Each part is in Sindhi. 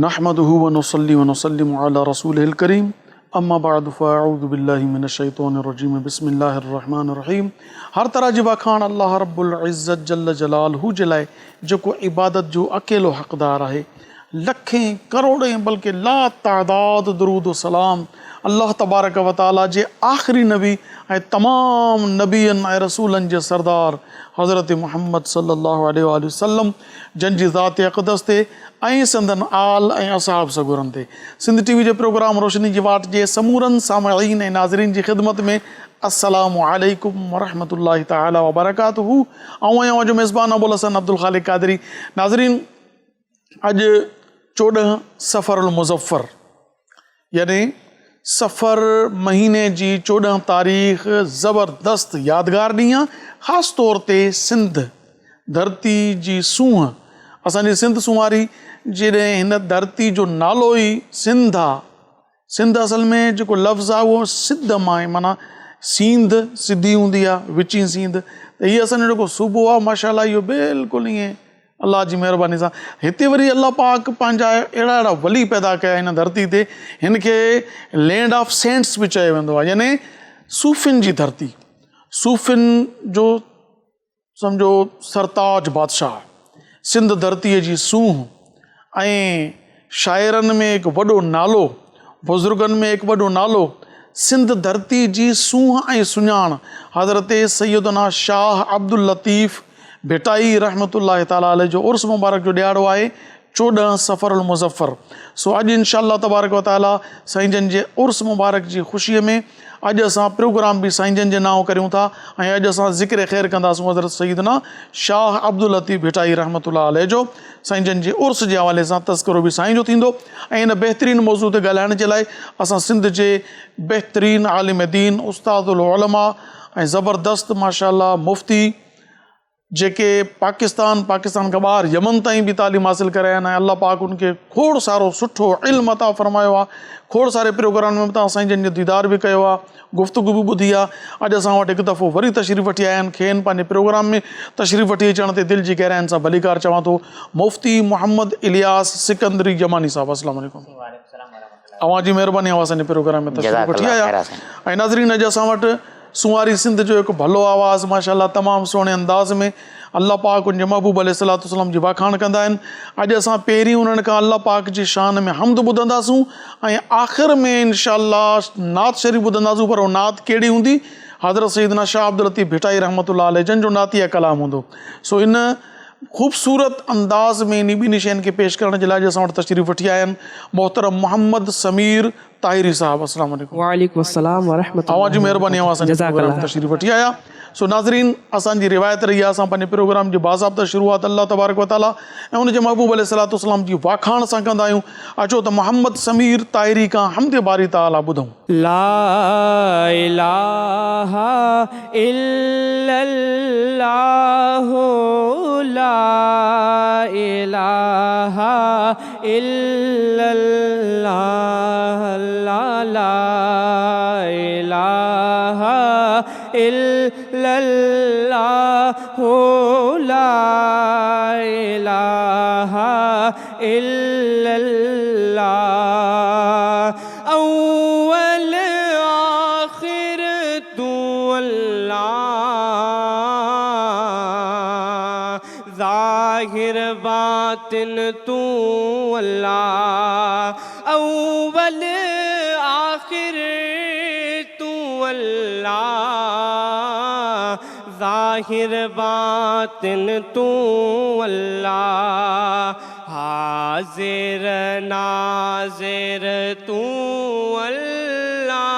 نحمده ونصلي ونسلم علي رسوله الڪريم اما بعد فاعوذ بالله من الشيطان الرجيم بسم الله الرحمن الرحيم هر طرح جي واکاڻ الله رب العزت جل جلاله جي لاء جيڪو عبادت جو اڪيلو حقدار آهي لکين ڪروڙين بلڪه لا تعداد درود و سلام الله تبارڪ و تعالي جي آخري نبي ۽ تمام نبين ۽ رسولن جي سردار حضرت محمد صلي الله عليه واٰله وسلم جن جي ذات اقدس تي ۽ سندن آل ۽ اصحاب سڳورن تي. سنڌ ٽي وي جي پروگرام روشني جي واٽ جي سمورن سامعين ۽ ناظرين جي خدمت ۾ السلام عليڪم ورحمة الله تعالي وبرڪاته آئون آهيان اوهان جو ميزبان ابوالحسن عبدالخالق قادري ناظرين اڄ 14 صفر المظفر يعني صفر مهيني جي 14 تاريخ زبردست يادگار ڏينهن آ خاص طور تي سنڌ ڌرتي جي سونهن اسان جي سنڌ سونهاري جڏهن هن ڌرتي جو نالو ئي سنڌ آ سنڌ اصل ۾ جيڪو لفظ آ اهو سڌ مان آهي معنيٰ سينڌ سڌي هوندي آ وچين سينڌ ته هي اسان جو جيڪو صوبو آ ماشاء الله اهو بلڪل ائين الله جي مهرباني سان هتي وري الله پاڪ پنهنجا اهڙا اهڙا ولي پيدا ڪيا هن ڌرتي تي هن کي لينڊ آف سينٽس به چيو ويندو آ يعني صوفين جي ڌرتي صوفين جو سمجهو سرتاج بادشاهه، سنڌ ڌرتيء جي سونهن ۽ شاعرن ۾ هڪ وڏو نالو، بزرگن ۾ هڪ وڏو نالو، سنڌ ڌرتي جي سونهن ۽ سڃاڻ حضرت سيدنا شاهه عبداللطيف ڀٽائي رحمة الله تعالٰي عليه جو عرس مبارڪ جو ڏهاڙو آهي 14 صفر المظفر سو اڄ انشاء الله تبارڪ و تعالي سائين جن جي عرس مبارڪ جي خوشي ۾ اڄ اسان پروگرام به سائين جن جي نانء ڪريون ٿا ۽ اڄ اسان ذڪر خير ڪنداسون حضرت سيدنا شاهه عبداللطيف ڀٽائي رحمة الله عليه جو سائين جن جي عرس جي حوالي سان تذڪرو به سائين جو ٿيندو ۽ ان بهترين موضوع تي ڳالهائڻ جي لاء اسان سنڌ جي بهترين عالم دين استاد العلماء ۽ زبردست ماشاء الله مفتي جيڪي پاڪستان، پاڪستان کان ٻاهر يمن تائين به تعليم حاصل ڪري آيا آهن ۽ الله پاڪ انهن کي کوڙ سارو سٺو علم عطا فرمايو آهي. کوڙ ساري پروگرام ۾ به توهان سائين جن جو ديدار به ڪيو آهي، گفتگو به ٻڌي آهي. اڄ اسان وٽ هڪ دفعو وري تشريف وٺي آيا آهن. کين پنهنجي پروگرام ۾ تشريف وٺي اچڻ تي دل جي گهراين سان ڀليڪار چوان ٿو. مفتي محمد الياس سڪندري يماني صاحب السلام عليڪم. اوهان جي مهرباني اوهان اسان جي پروگرام ۾ تشريف وٺي آيا ۽ ناظرين اڄ اسان وٽ سونهاري سنڌ جو هڪ ڀلو آواز ماشاء الله تمام سهڻي انداز ۾ الله پاڪ ان جي محبوب عليه الصلوة والسلام جي واکاڻ ڪندا آهن اڄ اسان پهرين انهن کان الله پاڪ جي شان ۾ حمد ٻڌنداسون ۽ آخر ۾ انشاء الله نعت شريف ٻڌنداسون پر اهو نعت ڪهڙي هوندي حضرت سيدنا شاهه عبداللطيف ڀٽائي رحمة الله عليه جن جو نعتيه ڪلام هوندو سو ان خوبصورت انداز ۾ انهي ٻنهي شين کي پيش ڪرڻ جي لاء اڄ اسان وٽ تشريف وٺي آيا آهن محترم محمد سمير طاهري صاحب السلام عليڪم. وعليڪم السلام ورحمة الله اوهان جي مهرباني اوهان اسان جي جزاڪ پروگرام الله. تشريف وٺي آيا سو ناظرين اسان جي روايت رهي آهي اسان پنهنجي پروگرام جي باضابطه شروعات الله تبارڪ و تعالي ۽ ان جي محبوب عليه الصلوة والسلام جي واکاڻ سان ڪندا آهيون اچو ته محمد سمير طاهري کان حمد باري تعالي ٻڌون. لا اله الا الله لا اله الا الله لا اله الا الله لا اله الا الله اول آخر تون الله ظاهر باطن تون الله اول آخر تون الله ظاهر باطن تون الله حاضر ناظر تون الله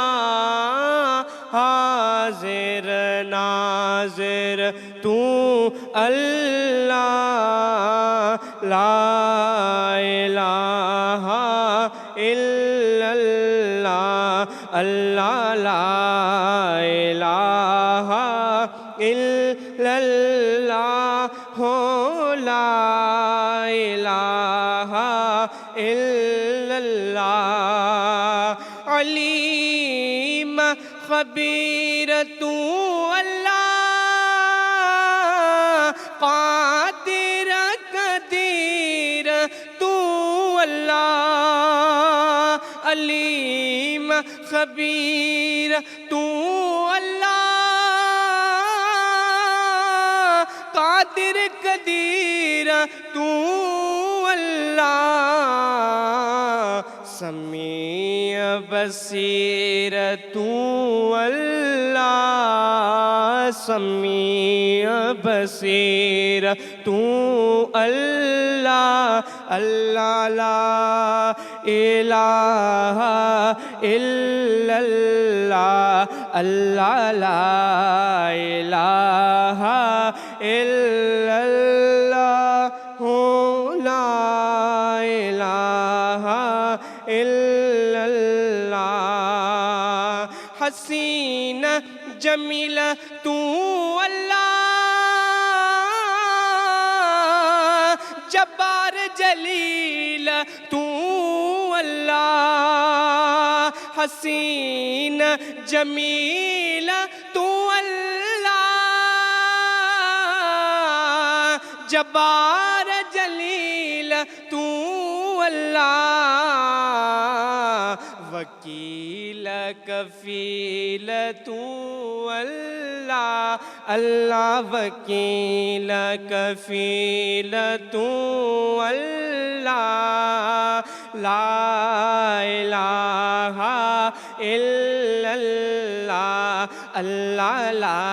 حاضر ناظر تون الله لا اله الا الله الله لا اله الا الله لا اله الا الله عليم خبير تون الله قادر قدير تون الله. عليم خبير تون الله قادر قدير تون الله سميع بصير تون الله سميع بصير تون الله الله لا اله الا الله الله لا اله الا الله لا اله الا الله حسين جميل تون الله جبار جليل تون الله حسين جميل تون الله جبار جليل تون الله وڪيل ڪفيل تون الله الله وڪيل ڪفيل تون الله لا اله الا الله الله لا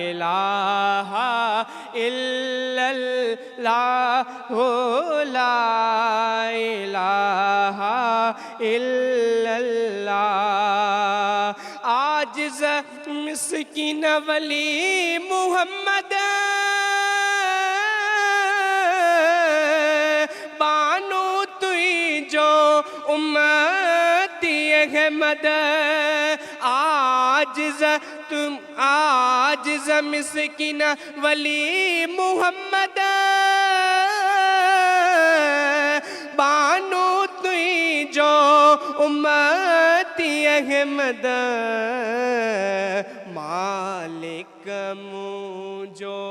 اله الا الله لا اله الا الله عاجز مسڪين ولي محمد بانو تنهنجو امتي احمد عاجز عاجز مسڪين ولي محمد بانو تنهنجو امتي احمد مالڪ منهنجو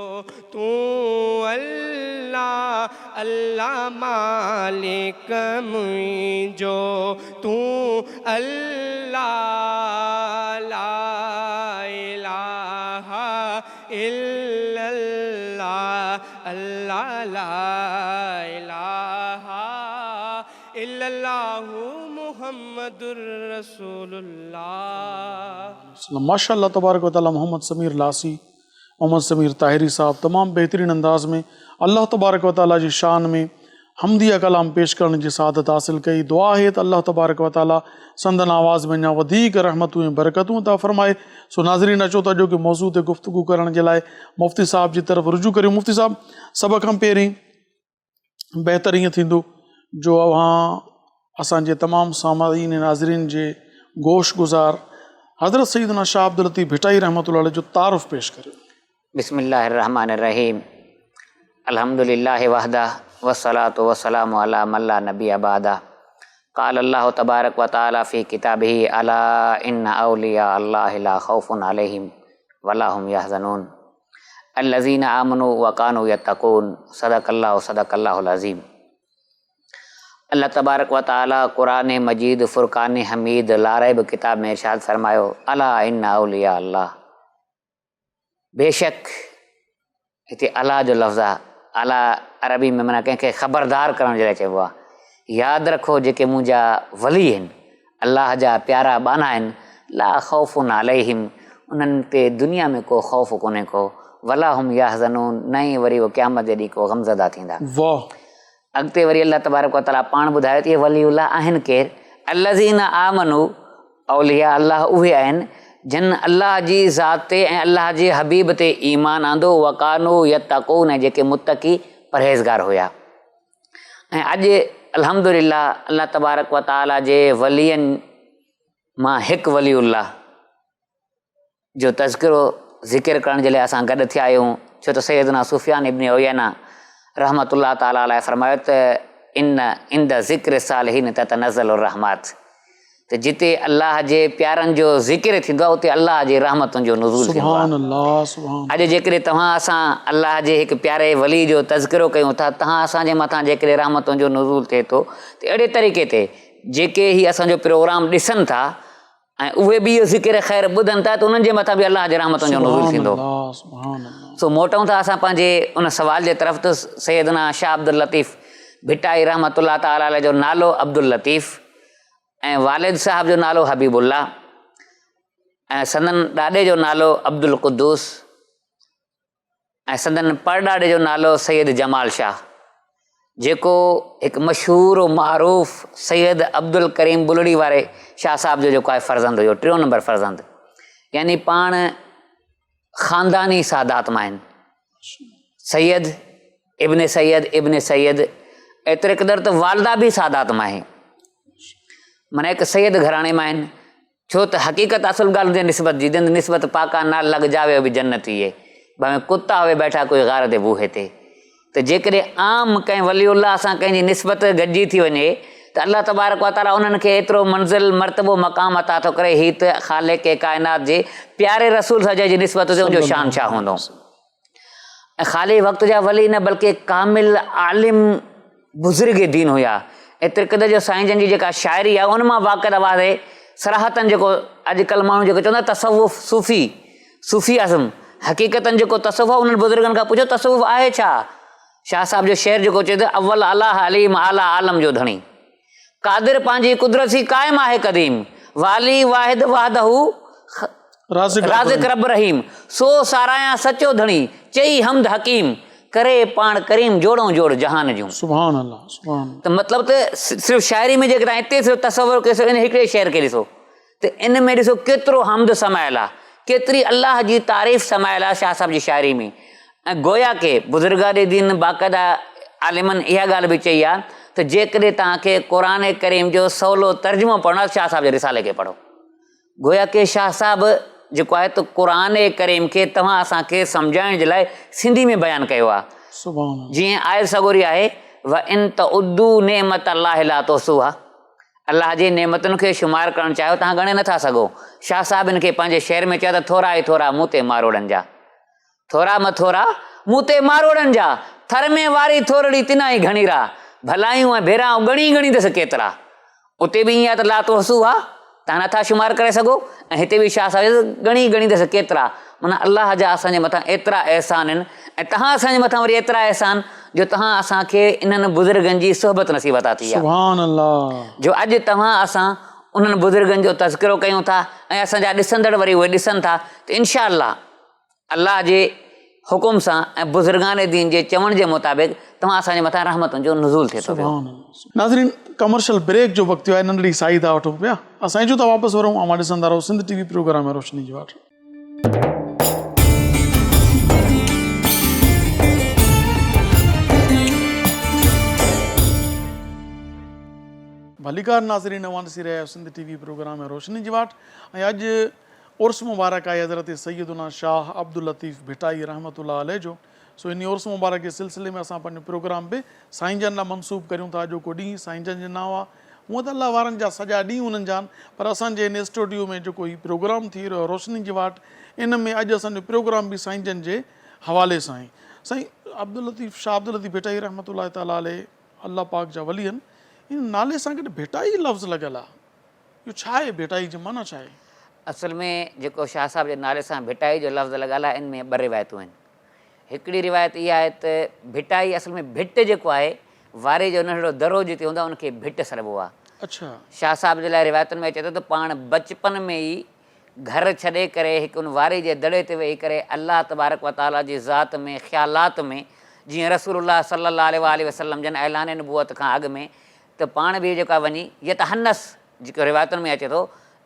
تون الله الله مالڪ منهنجو تون الله لا اله الا الله الله لا اله الا الله محمد رسول الله. ماشاء الله تبارڪ وتعالي محمد سمير لاسي محمد سمير طاهري صاحب تمام بهترين انداز ۾ الله تبارڪ و تعالي جي شان ۾ حمديه ڪلام پيش ڪرڻ جي سعادت حاصل ڪئي دعا آهي ته الله تبارڪ و تعالي سندن آواز ۾ اڃا وڌيڪ رحمتون ۽ برڪتون عطا فرمائي سو ناظرين اچو ته اڄوڪي موضوع تي گفتگو ڪرڻ جي لاء مفتي صاحب جي طرف رجوع ڪريون مفتي صاحب سڀ کان پهرين بهتر ائين ٿيندو جو اوهان اسان جي تمام سامعين ۽ ناظرين جي گوش گذار حضرت سيدنا شاهه عبداللطيف ڀٽائي رحمة الله عليه جو تعارف پيش ڪريو. بسم الله الرحمن الرحيم الحمد لله وحده والصلاة والسلام علي من لا نبي بعده قال الله تبارك وتعالي في كتابه الا ان اولياء الله لا خوف عليهم ولا هم يحزنون الذين آمنوا وڪانوا يتقون صدق الله صدق الله العظيم الله تبارڪ وتعالي قرآن مجيد فرقان حميد لاريب ڪتاب ۾ ارشاد فرمايو الا ان اولياء الله بيشڪ هتي الا جو لفظ آهي الا عربي ۾ معنيٰ ڪنهن کي خبردار ڪرڻ جي لاء چئبو آهي ياد رکو جيڪي منهنجا ولي آهن الله جا پيارا ٻانها آهن، لا خوف عليهم انهن تي دنيا ۾ ڪو خوف ڪونهي ڪو، ولا هم يحزنون نه ئي وري اهي قيامت جي ڏينهن ڪو غمزده ٿيندا. واه. اڳتي وري الله تبارڪ وتعاليٰ پاڻ ٻڌايو ته اهي ولي الله آهن ڪير؟ الذين آمنوا اولياء الله اهي آهن جن الله جي ذات تي ۽ الله جي حبيب تي ايمان آندو، وڪانوا يتقون ۽ جيڪي متقي پرهيزگار هيا. ۽ اڄ الحمد لله الله تبارڪ و تعالي جي ولين مان هڪ ولي الله جو تذڪرو ذڪر ڪرڻ جي لاء اسان گڏ ٿيا آهيون ڇو ته سيدنا سفيان ابن عيينه رحمت الله تعالي عليه فرمايو ته ان عند ذڪر الصالحين تتنزل الرحمات ته جتي الله جي پيارن جو ذڪر ٿيندو آهي اتي الله جي رحمتن جو نزول ٿيندو آهي. سبحان الله سبحان. اڄ جيڪڏهن توهان اسان الله جي هڪ پياري ولي جو تذڪرو ڪيون ٿا توهان اسان جي مٿان جيڪڏهن رحمتن جو نزول ٿئي ٿو ته اهڙي طريقي تي جيڪي هي اسان جو پروگرام ڏسن ٿا ۽ اهي به اهو ذڪر خير ٻڌن ٿا ته انهن جي مٿان به الله جي رحمتن جو نزول ٿيندو. سو موٽون ٿا اسان پنهنجي ان سوال جي طرف ته سيدنا شاهه عبداللطيف ڀٽائي رحمة الله تعالٰي عليه جو نالو عبداللطيف ۽ والد صاحب جو نالو حبيب الله ۽ سندن ڏاڏي جو نالو عبدالقدوس ۽ سندن پڙڏاڏي جو نالو سيد جمال شاهه، جيڪو هڪ مشهور و معروف سيد عبدالڪريم بلڙي واري شاهه صاحب جو جيڪو آهي فرزند هيو، ٽيون نمبر فرزند، يعني پاڻ خانداني سادات مان آهن. سيد ابن سيد ابن سيد ايتري قدر ته والده به سادات مان آهي، معنيٰ هڪ سيد گهراڻي مان آهن. ڇو ته حقيقت اصل ڳالهه هوندي آهي نسبت جي، جند نسبت پاڪا نال لڳ جاوي هو به جنتي اي، ڀاوين ڪتا هوي بيٺا ڪوئي غار the بوهي تي. ته جيڪڏهن عام ڪنهن ولي الله سان ڪنهن جي نسبت گڏجي ٿي وڃي ته الله تبارڪ و تعاليٰ انهن کي ايترو منزل، مرتبو، مقام عطا ٿو ڪري، هي ته خالق ڪائنات جي پياري رسول سان جنهن جي نسبت هجي ان جو شان ڇا هوندو. ۽ خالي وقت جا ولي نه بلڪه ڪامل عالم بزرگ دين هيا. ايتري قدر جو سائين جن جي جيڪا شاعري آهي ان مان باقاعده واضح صراحتاً جيڪو اڄ ڪلهه ماڻهو جيڪو چوندا تصوف صوفي صوفي ازم حقيقتاً جيڪو تصوف آهي انهن بزرگن کان پڇو تصوف آهي ڇا؟ شاهه صاحب جو شعر جيڪو چئي ٿو اول الله عليم اعليٰ عالم جو ڌڻي قادر پنهنجي قدرت سين قائم آهي قديم، والي واحد وحده رازق رب رحيم، سو ساراهيان سچو ڌڻي، چئي حمد حڪيم، ڪري پاڻ ڪريم جوڙئون جوڙ جهان جون. سبحان الله سبحان الله. ته مطلب ته صرف شاعري ۾ جيڪڏهن هتي صرف تصور ڪيو ان هڪڙي شعر کي ڏسو ته ان ۾ ڏسو ڪيترو حمد سمايل آ، ڪيتري الله جي تعريف سمايل آ شاهه صاحب جي شاعري ۾ ۽ گويا ڪي بزرگان دين باقاعده عالمن اها ڳالهه به چئي آ ته جيڪڏهن توهان کي قرآن ڪريم جو سولو ترجمو پڙهڻو آ ته شاهه صاحب جي رسالي کي پڙهو. گويا ڪي شاهه صاحب جيڪو آهي ته قرآن ڪريم کي توهان اسان کي سمجهائڻ جي لاء سنڌي ۾ بيان ڪيو آ. جيئن آيت سڳوري آهي، وان تعدوا نعمت الله لا تحصوها. الله جي نعمتن کي شمار ڪرڻ چاهيو توهان ڳڻي نٿا سگهو. شاهه صاحب ان کي پنهنجي شعر ۾ چيو ته ٿورا ئي ٿورا مون تي ماروئڙن جا. ٿورا م ٿورا مون تي ماروئڙن جا. ٿر ۾ واري ٿورڙي تنهان ئي گهڻي را. ڀلايون ۽ ڀيرائون ڳڻي ڳڻيندس ڪيترا. اتي به ائين آهي ته لا تحصوها توهان نٿا شمار ڪري سگهو ۽ هتي به شاهه صاحب چيو ته ڳڻي ڳڻيندس ڪيترا. معنيٰ الله جا اسان جي مٿان ايترا احسان آهن ۽ توهان اسان جي مٿان وري ايترا احسان جو توهان اسان کي انهن بزرگن جي صحبت نصيب عطا ٿي آهي. سبحان الله. جو اڄ توهان اسان انهن بزرگن جو تذڪرو ڪيون ٿا ۽ اسان جا ڏسندڙ وري اهي ڏسن ٿا ته انشاء الله الله جي حڪم سان ۽ بزرگان دين جي چوڻ جي مطابق توهان اسان جي مٿان رحمتن جو نزول ٿئي ٿو پيو. سبحان الله. ناظرين ڪمرشل بريڪ جو وقت ٿيو آهي ننڍڙي ساهي ٿا وٺون پيا اسان اچون ٿا واپس ورون اوهان ڏسندا رهو سنڌ ٽي وي پروگرام روشني جي واٽ. ڀليڪار ناظرين اوهان ڏسي رهيا آهيو سنڌ ٽي وي پروگرام روشني جي واٽ ۽ اڄ عرس مبارڪ آهي حضرت سيدنا شاهه عبداللطيف ڀٽائي رحمة الله عليه جو، سو انهي عرس مبارڪ جي سلسلي ۾ اسان پنهنجو پروگرام به سائين جن ڏانهن منسوب ڪريون ٿا، اڄوڪو ڏينهن سائين جن جي نانء آ، هونئن ته الله وارن جا سڄا ڏينهن انهن جا آهن، پر اسان جي هن اسٽوڊيو ۾ جيڪو هي پروگرام ٿي رهيو آهي روشني جي واٽ، ان ۾ اڄ اسان جو پروگرام به سائين جن جي حوالي سان آهي. سائين عبداللطيف شاهه عبداللطيف ڀٽائي رحمة الله تعالٰي عليه الله پاڪ جا ولي آهن، ان نالي سان گڏ ڀٽائي لفظ لڳل آ. اهو ڇا آهي؟ ڀٽائي جي معنيٰ ڇا آهي؟ اصل ۾ جيڪو شاهه صاحب جي نالي سان ڀٽائي جو لفظ لڳل آهي ان ۾ ٻه روايتون آهن. هڪڙي روايت اها آهي ته ڀٽائي اصل ۾ ڀٽ جيڪو آهي واري جو ننڍڙو درو جتي هوندو آهي ان کي ڀٽ سڏبو آهي. شاهه صاحب جي لاء روايتن ۾ اچي ٿو ته پاڻ بچپن ۾ ئي گهر ڇڏي ڪري هڪ ان واري جي دڙي تي ويهي ڪري الله تبارڪ و تعاليٰ جي ذات ۾ خيالات ۾ جيئن رسول الله صلي الله عليه واٰله وسلم جن اعلان نبوت کان اڳ ۾ ته پاڻ به جيڪا وڃي يتحنث جيڪو روايتن ۾ اچي ٿو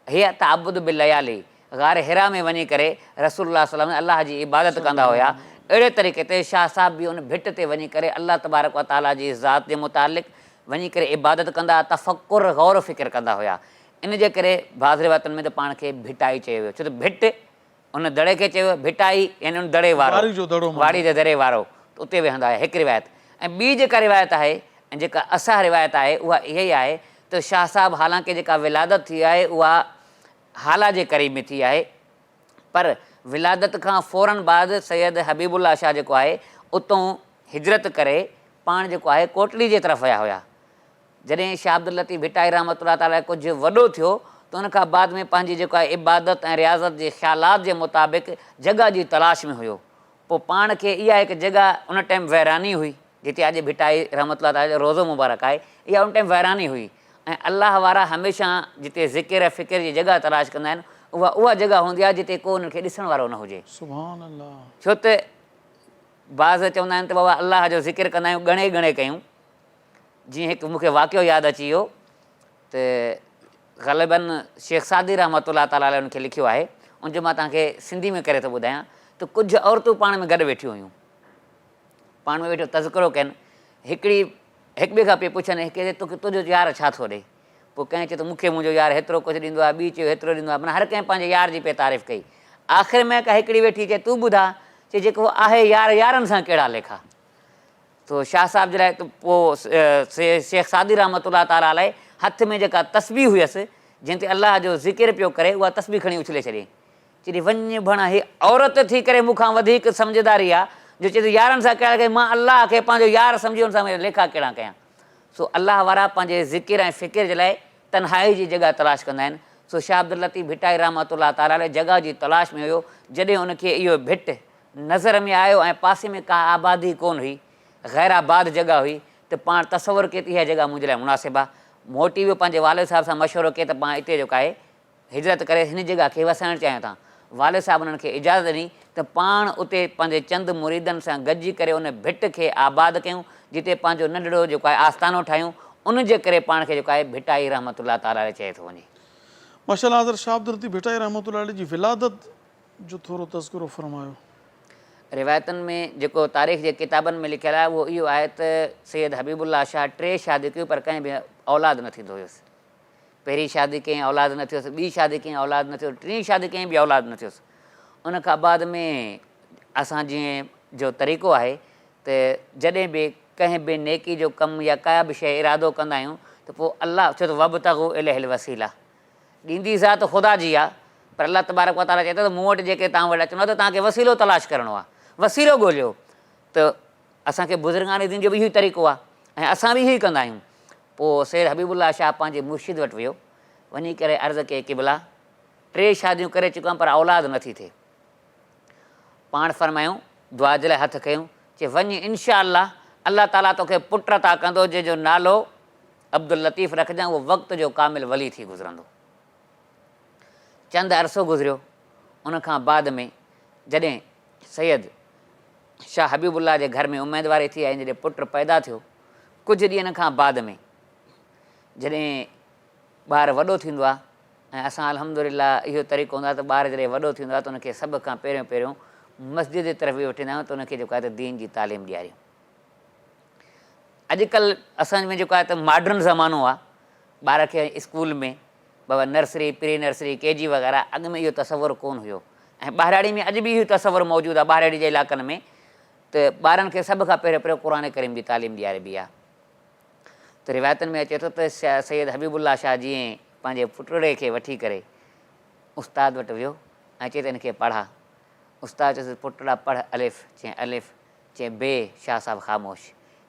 هي تعبد بالليالي غار حرا ۾ وڃي ڪري رسول الله صلي الله عليه وسلم الله جي عبادت ڪندا هيا اهڙي طريقي تي شاهه صاحب به ان ڀٽ تي وڃي ڪري الله تبارڪ و تعالي جي ذات جي متعلق وڃي ڪري عبادت ڪندا تفڪر غور و فڪر ڪندا هيا ان جي ڪري بعض روايتن ۾ ته پاڻ کي ڀٽائي چيو ويو ڇو ته ڀٽ ان دڙي کي چيو ڀٽائي يعني ان دڙي وارو، واري جو دڙو معنيٰ. واري جي دري وارو ته اتي ويهندا هيا هڪ روايت ۽ ٻي جيڪا روايت آهي ۽ جيڪا اصح روايت آهي اها اها ئي آهي ته شاهه صاحب حالانڪه جيڪا ولادت ٿي آهي اها هالا جي قريب ۾ ٿي آهي پر ولادت کان فوراً بعد سيد حبيب الله شاهه جيڪو آهي اتون هجرت ڪري پاڻ جيڪو آهي ڪوٽڙي جي طرف ويا هيا. جڏهن شاهه عبداللطيف ڀٽائي رحمة الله تعالٰي عليه ڪجهه وڏو ٿيو ته ان کان بعد ۾ پنهنجي جيڪو آهي عبادت ۽ رياضت جي خيالات جي مطابق جڳهه جي تلاش ۾ هيو. پوء پاڻ کي اها هڪ جڳهه ان ٽائيم ويراني هئي جتي اڄ ڀٽائي رحمة الله تعالٰي جو روضو مبارڪ آهي اها ان ٽائيم ويراني هئي ۽ الله وارا هميشه جتي ذڪر ۽ فڪر جي جڳهه تلاش ڪندا آهن اها اها جڳهه هوندي آهي جتي ڪو انهن کي ڏسڻ وارو نه هجي. سبحان الله. ڇو ته بعض چوندا آهن ته بابا الله جو ذڪر ڪندا آهيون ڳڻي ڳڻي ڪيون. جيئن هڪ مون کي واقعو ياد اچي ويو ته غالباً شيخ سعدي رحمة الله تعالٰي عليه ان کي لکيو آهي، ان جو مان توهان کي سنڌي ۾ ڪري ٿو ٻڌايان ته ڪجهه عورتون پاڻ ۾ گڏ ويٺيون هيون، پاڻ ۾ ويٺيون تذڪرو ڪن، هڪڙي هڪ ٻئي کان پئي پڇن هڪ چئي توکي تنهنجو يار ڇا ٿو ڏئي؟ پوء ڪنهن چيو ته مون کي منهنجو يار هيترو ڪجهه ڏيندو آهي، ٻي چيو هيترو ڏيندو آهي، معنيٰ هر ڪنهن پنهنجي يار جي پئي تعريف ڪئي. آخر ۾ ڪا هڪڙي ويٺي چئي تون ٻڌاء، چئي جيڪو آهي يار يارن سان ڪهڙا ليکا؟ تو شاهه صاحب جي لاء ته پوء شيخ سعدي رحمة الله تعالٰي عليه هٿ ۾ جيڪا تسبيح هيس، جنهن تي الله جو ذڪر پيو ڪري، اها تسبيح کڻي اڇلي ڇڏيائين. چي ٿي، وڃ ڀڻ، هي عورت ٿي ڪري مون کان وڌيڪ سمجهداري آ، جو چئي ٿي يارن سان ڪهڙا ليکا، مان الله کي پنهنجو يار سمجهي ان سان ليکا ڪهڙا ڪيان. سو الله وارا پنهنجي ذڪر ۽ فڪر جي لاء تنهائي جي جڳهه تلاش ڪندا آهن. سو شاهه عبداللطيف ڀٽائي رحمة الله تعالٰي عليه جڳهه جي تلاش ۾ هيو، جڏهن ان کي اهو ڀٽ نظر ۾ آيو ۽ پاسي ۾ ڪا آبادي ڪونه هئي، غير آباد جڳهه هئي ته پاڻ تصور ڪيو ته اها جڳهه منهنجي لاء مناسب آهي. موٽي ويو پنهنجي والد صاحب سان مشورو ڪيو ته پاڻ اتي جو ڪاهي هجرت ڪري هن جڳهه کي وسائڻ چاهيون ٿا. والد صاحب انهن کي اجازت ڏني ته پاڻ اتي پنهنجي چند مريدن سان گڏجي ڪري ان ڀٽ کي آباد ڪيون جتي پنهنجو ننڍڙو جيڪو آهي آستانو ٺاهيون ان جي ڪري پاڻ کي جيڪو آهي ڀٽائي رحمة الله تعالٰي عليه چئي ٿو وڃي. ماشاءالله حضرت شاهه عبداللطيف ڀٽائي رحمة الله عليه جي ولادت جو ٿورو تذڪرو فرمايو. روايتن ۾ جيڪو تاريخ جي ڪتابن ۾ لکيل آهي اهو اهو آهي ته سيد حبيب الله شاهه ٽي شاديون ڪيون پر ڪنهن به اولاد نه ٿيندو هيس. پهرين شادي ڪئين اولاد نه ٿيس، ٻي شادي ڪئين اولاد نه ٿيس، ٽين شادي ڪئين به اولاد نه ٿيس. ان کان بعد ۾ اسان جيئن جو طريقو آهي ته جڏهن به ڪنهن به نيڪي جو ڪم يا ڪا به شيء ارادو ڪندا آهيون ته پوء الله ڇو ته وابتغوا اليه الوسيله ڏيندي ذات خدا جي آ پر الله تبارڪ و تعاليٰ چئي ٿو ته مون وٽ جيڪي توهان وٽ اچڻو آ ته توهان کي وسيلو تلاش ڪرڻو آ وسيلو ڳوليو ته اسان کي بزرگان دين جو به اهو ئي طريقو آ ۽ اسان به اهو ئي ڪندا آهيون پوء سيد حبيب الله شاهه پنهنجي مرشد وٽ ويو وڃي ڪري عرض ڪئي قبلا ٽي شاديون ڪري چڪو آهيان پر اولاد نٿي ٿئي پاڻ فرمايائون دعا جي لاء هٿ کنيو چي وڃ انشاء الله الله تعاليٰ توکي پٽ عطا ڪندو جنهن جو نالو عبداللطيف رکجان اهو وقت جو ڪامل ولي ٿي گذرندو. چند عرصو گذريو ان کان بعد ۾ جڏهن سيد شاهه حبيب الله جي گهر ۾ اميدواري ٿي ۽ جڏهن پٽ پيدا ٿيو ڪجهه ڏينهن کان بعد ۾ جڏهن ٻار وڏو ٿيندو آهي ۽ اسان الحمدلله اهو طريقو هوندو آهي ته ٻار جڏهن وڏو ٿيندو آهي ته ان کي سڀ کان پهريون پهريون مسجد جي طرف به وٺيندا آهيون ته ان کي جيڪو آهي ته دين جي تعليم ڏياريون. اڄڪلهه اسان ۾ جيڪو آهي ته ماڊرن زمانو آهي ٻار کي اسڪول ۾ بابا نرسري پري نرسري ڪي جي وغيره اڳ ۾ اهو تصور ڪونه هيو ۽ ٻهراڙي ۾ اڄ به اهو تصور موجود آهي ٻهراڙي جي علائقن ۾ ته ٻارن کي سڀ کان پهريون پهريون قرآن ڪريم جي تعليم ڏياربي آهي ته روايتن ۾ اچي ٿو ته سيد حبيب الله شاهه جيئن پنهنجي پٽڙي کي وٺي ڪري استاد وٽ ويو ۽ چئي ته هن کي پڙها استاد چيس پٽڙا پڙهه الف چيائين الف چيائين بي، شاهه صاحب خاموش.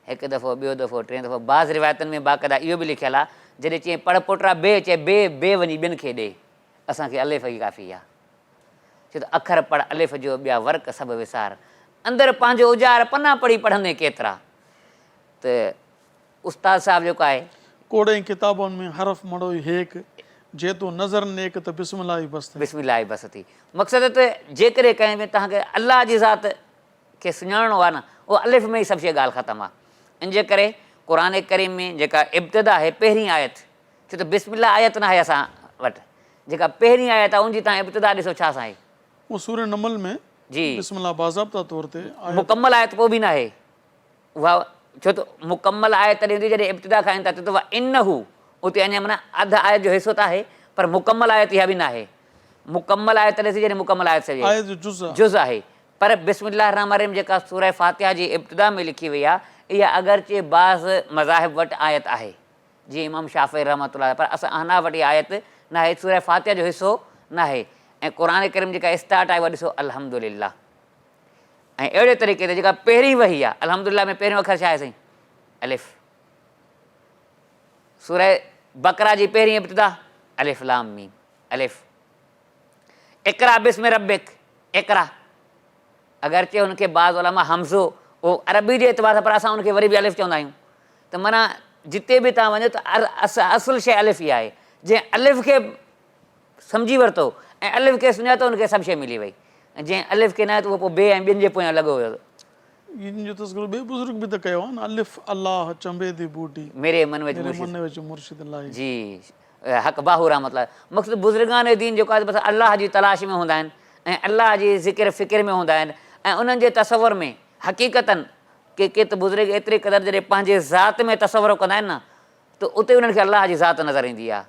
هڪ دفعو، ٻيو دفعو، ٽيون دفعو، بعض روايتن ۾ باقاعده اهو به لکيل آهي، جڏهن چيائين پڙهه پوٽرا بي، چيائين بي، بي وڃي ٻين کي ڏي، اسان کي الف ئي ڪافي آهي. ڇو ته اکر پڙهه الف جو، ٻيا ورق سڀ وسار. اندر پنهنجو اجار، پنا پڙهي پڙهندين ڪيترا. ته استاد صاحب جيڪو آهي. ڪوڙين ڪتابن ۾ حرف مڙوئي هيڪ، جي تو نظر نيڪ ته بسم الله ئي بس ٿي. بسم الله ئي بس ٿي. مقصد ته جيڪڏهن ڪنهن ۾ توهان کي الله جي ذات کي سڃاڻڻو آهي نه اهو الف ۾ ئي سڀ شيء ڳالهه ختم آهي. ان جي ڪري قرآن ڪريم ۾ جيڪا ابتدا آهي پهرين آيت ڇو ته بسم الله آيت ناهي اسان وٽ جيڪا پهرين آيت آهي ان جي توهان ابتدا ڏسو ڇا سان آهي. اهو سورة نمل ۾ جي بسم الله باضابطه طور تي آيت. مڪمل آيت پوء به ناهي اها ڇو ته مڪمل آيت تڏهن هوندي جڏهن ابتدا کان انتها ٿئي ته وانه اتي اڃا معنيٰ اڌ آيت جو حصو ته آهي پر مڪمل آيت اها به ناهي مڪمل آيت تڏهن ٿي جڏهن مڪمل آيت سڏجي آيت جو جز آهي. جز آهي پر بسم الله الرحمٰن الرحيم جيڪا سوره فاتحه جي ابتدا ۾ لکي وئي آهي اها اگرچه بعض مذاهب وٽ آيت آهي جيئن امام شافعي رحمة الله عليه پر اسان احناف وٽ اها آيت ناهي سوره فاتحه جو حصو ناهي ۽ قرآن ڪريم جيڪا اسٽارٽ آهي اها ڏسو الحمدلله ۽ اهڙي طريقي تي جيڪا پهرين وحي آهي الحمدلله ۾ پهريون اکر ڇا آهي سائين الف. سوره بقره جي پهرين ابتدا الف لام ميم الف. اقرا باسم ربک اقرا اگرچه ان کي بعض علماء همزو اهو عربي جي اعتبار سان پر اسان ان کي وري به الف چوندا آهيون ته معنيٰ جتي به توهان وڃو ته اصل شيء الف ئي آهي جنهن الف کي سمجهي ورتو ۽ الف کي سڃاتو ان کي سڀ شيء ملي وئي ۽ جنهن الف کي نه ته اهو پوء بي ۽ ٻين جي پويان لڳو ويو. ان جو تذڪرو ٻئي بزرگ به ته ڪيو آهي نه الف الله چنبي the ٻوٽي ميري من وچ مرشد مرشد لاهي. جي حق باهو رحمت الله مقصد بزرگان دين جيڪو آهي بس الله جي تلاش ۾ هوندا آهن ۽ الله جي ذڪر فڪر ۾ هوندا آهن ۽ انهن جي تصور ۾ حقيقتاً ڪي ڪي ته بزرگ ايتري قدر جڏهن پنهنجي ذات ۾ تصور ڪندا آهن نه ته اتي انهن کي الله جي ذات نظر ايندي آهي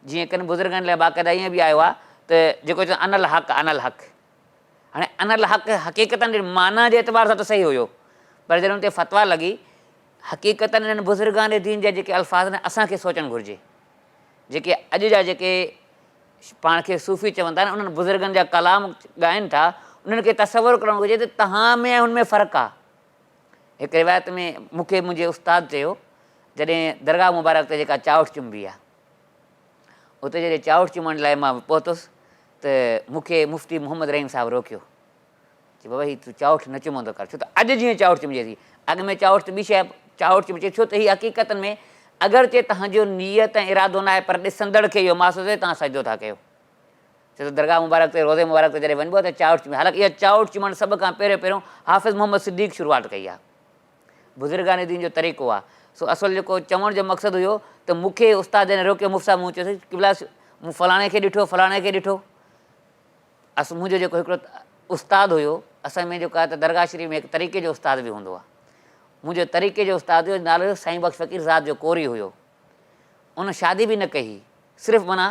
جيئن ڪن بزرگن لاء باقاعده ائين به آيو آهي ته جيڪو چون انا الحق انا الحق هاڻي انا الحق حقيقتاً معنيٰ جي اعتبار سان ته صحيح هيو پر جڏهن ان تي فتويٰ لڳي حقيقتاً انهن بزرگان دين جا جيڪي الفاظ آهن اسان کي سوچڻ گهرجي. جيڪي اڄ جا جيڪي پاڻ کي صوفي چون ٿا نه انهن بزرگن جا ڪلام ڳائن ٿا انهن کي تصور ڪرڻ گهرجي ته توهان ۾ ۽ ان ۾ فرق آهي. هڪ روايت ۾ مون کي منهنجي استاد چيو جڏهن درگاهه مبارڪ تي جيڪا چاوٺ چنبي آهي اتي جڏهن چاوٺ چمڻ لاء مان پهتس ته مون کي مفتي محمد رحيم صاحب روڪيو. چي بابا هي تون چائوٺ نه چمندو ڪر ڇو ته اڄ جيئن چائوٺ چمجي ٿي اڳ ۾ چائوٺ ته ٻي شيء آهي چائوٺ چمجي ڇو ته هي حقيقتن ۾ اگرچه توهان جو نيت ۽ ارادو نه آهي پر ڏسندڙ کي اهو محسوس ٿئي توهان سجدو ٿا ڪيو ڇو ته درگاهه مبارڪ تي روضي مبارڪ تي جڏهن وڃبو آهي ته چائوٺ چمي حالانڪه اها چائوٺ چمڻ سڀ کان پهريون پهريون حافظ محمد صديق شروعات ڪئي آهي بزرگان دين جو طريقو آهي سو اصل جيڪو چوڻ جو مقصد هيو ته مون کي استاد جڏهن روڪيو مفتي صاحب مون چيو قبلا مون فلاڻي کي ڏٺو فلاڻي کي ڏٺو اس منهنجو جيڪو هڪڙو استاد هيو، اسان ۾ جيڪو آهي ته درگاهه شريف ۾ هڪ طريقي جو استاد به هوندو آهي. منهنجو طريقي جو استاد هيو، نالو هيس سائين بخش فقير ذات جو ڪوري هيو. ان شادي به نه ڪئي هئي، صرف معنيٰ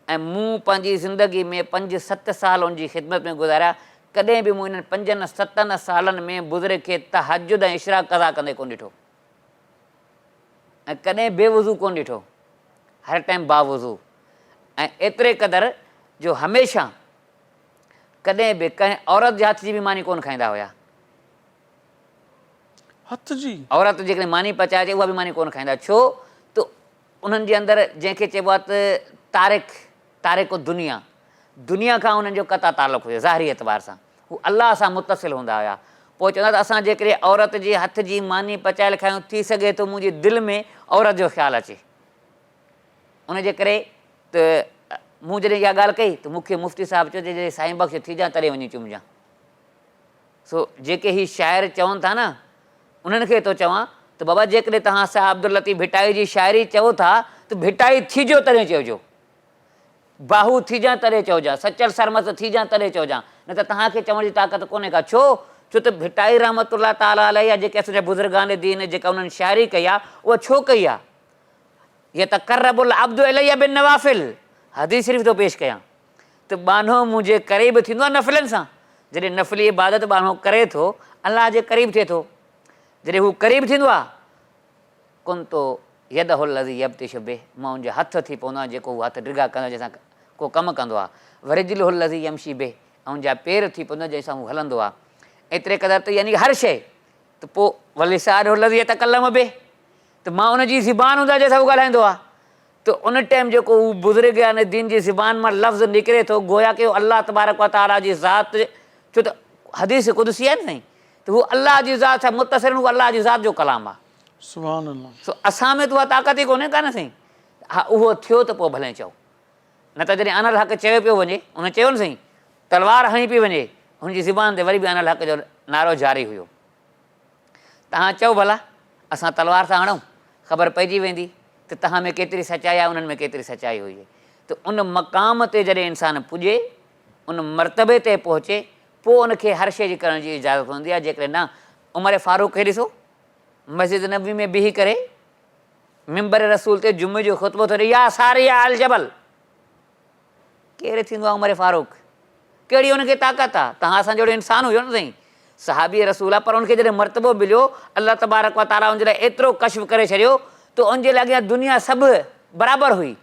۽ مون پنهنجي زندگي ۾ پنج ست سال ان جي خدمت ۾ گذاريا، ڪڏهن به مون انهن پنجن ستن سالن ۾ بزرگ کي تهجد ۽ اشراق قضا ڪندي ڪونه ڏٺو ۽ ڪڏهن بي وضو ڪونه ڏٺو، هر ٽائيم باوضو. ۽ ايتري قدر جو هميشه ڪڏهن به ڪنهن عورت جي هٿ جي به ماني ڪونه کائيندا هيا. هٿ جي؟ عورت جيڪڏهن ماني پچائي اچي اها به ماني ڪونه کائيندا ڇو ته انهن جي اندر جنهن کي چئبو آهي ته تارڪ، تارڪ الدنيا، دنيا کان انهن جو قطع تعلق هيو ظاهري اعتبار سان هو الله سان متصل هوندا هيا. پوء چوندا ته اسان جيڪڏهن عورت جي هٿ جي ماني پچايل کايون ٿي سگهي ٿو منهنجي دل ۾ عورت جو خيال اچي. ان جي ڪري ته مون جڏهن اها ڳالهه ڪئي ته مون کي مفتي صاحب چيو ته جڏهن سائين بخش ٿيجان تڏهن وڃي چمجان. سو جيڪي هي شاعر چون ٿا نه انهن کي ٿو چوان ته بابا جيڪڏهن توهان شاهه عبداللطيف ڀٽائي جي شاعري چئو ٿا ته ڀٽائي ٿيجو تڏهن چئجو. باهو ٿيجان تڏهن چئجان، سچل سرمست ٿيجان تڏهن چئجان، نه ته توهان کي چوڻ جي طاقت ڪونهي ڪا. ڇو؟ ڇو ته ڀٽائي رحمة الله تعالٰي عليه يا جيڪي اسان جا بزرگان دين جيڪا انهن شاعري ڪئي آهي اها ڇو ڪئي آهي؟ يتقرب العبد الي بالنوافل حديث شريف ٿو پيش ڪيان ته ٻانهو منهنجي قريب ٿيندو آهي نفلن سان جڏهن نفلي عبادت ٻانهو ڪري ٿو الله جي قريب ٿئي ٿو جڏهن هو قريب ٿيندو آهي ڪنت يده الذي يبطش به مان ان جو هٿ ٿي پوندو آهيان جيڪو هو هٿ ڊگها ڪندو آهي جنهن سان ڪو ڪم ڪندو آهي ورجله الذي يمشي به ۽ ان جا پير ٿي پوندو آهيان جنهن سان هو هلندو آهي ايتري قدر ته يعني هر شيء ته پوء ولسانه الذي يتڪلم به ته مان ان جي زبان هوندو آهيان جنهن سان هو ڳالهائيندو آهي ته ان ٽائيم جيڪو هو بزرگ يعني دين جي زبان مان لفظ نڪري ٿو گويا ڪه اهو الله تبارڪ و تعاليٰ جي ذات ڇو ته حديث قدسي آهي نه سائين ته هو الله جي ذات سان متصل هو الله جي ذات جو ڪلام آهي. سبحان الله. سو اسان ۾ ته اها طاقت ئي ڪونهي ڪا نه سائين ها اهو ٿيو ته پوء ڀلين چئو نه ته جڏهن انا الحق چيو پيو وڃي ان چيو نه سائين تلوار هڻي پئي وڃي هن جي زبان تي وري به انا الحق جو نعرو جاري هيو. توهان چئو ڀلا، اسان تلوار سان هڻون، خبر پئجي ويندي ته توهان ۾ ڪيتري سچائي آهي انهن ۾ ڪيتري سچائي هئي. ته ان مقام تي جڏهن انسان پڄي، ان مرتبي تي پهچي، پوء ان کي هر شيء جي ڪرڻ جي اجازت هوندي آهي، جيڪڏهن نه، عمر فاروق کي ڏسو، مسجد نبوي ۾ بيهي ڪري منبر رسول تي جمعي جو خطبو ٿو ڏئي، يا ساريه الجبل! ڪير ٿيندو آ عمر فاروق؟ ڪهڙي ان کي طاقت آ؟ توهان اسان جهڙو انسان هيو نه سائين. صحابي رسول آ پر ان کي جڏهن مرتبو مليو الله تبارڪ و تعالي ان جي لاء ايترو ڪشف ڪري ڇڏيو ته ان جي لاء اڳيان دنيا سڀ برابر هئي.